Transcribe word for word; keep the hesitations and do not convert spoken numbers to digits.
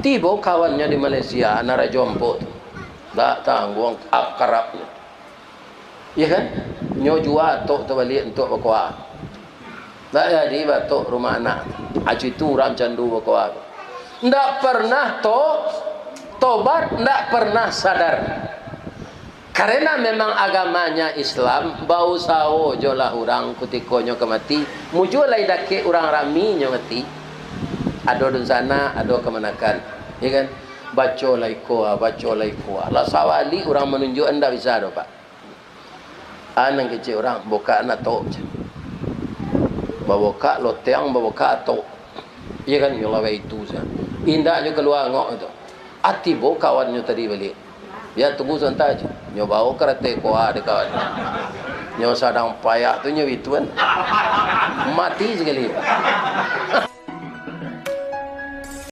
Tibo kawannyo di Malaysia, anak Rajo Ampok tu. Ndak tangguang akrabnyo. Iyo kan? Nyo jua atok tu baliak untuak bakoa. Ndak jadi baatok rumah anak. Acu itu urang candu bakoa. Ndak pernah to-, tobat, ndak pernah sadar. Karena memang agamanya Islam, bausaho jolah urang kutiko nyo ka mati, mujua lai dakek urang rami nyo mati. Ado dunsanak, ado kamanakan, iyo kan? Baco lai ko, baco lai ko. Lah sawali urang manunjuak, ndak bisa doh, Pak. Anang kecek urang, bokak nak tok, cak. Babokak lotiang, babokak tok. Iyo kan, nyo lawai itu sa. Indak nyo kalua angok tu. Ati bo kawannyo tadi baliak. Bia tunggu sabanta je. Nyo bawo karate koa dek kawan. Nyo sadang payah tu nyo bituan. Mati sakali.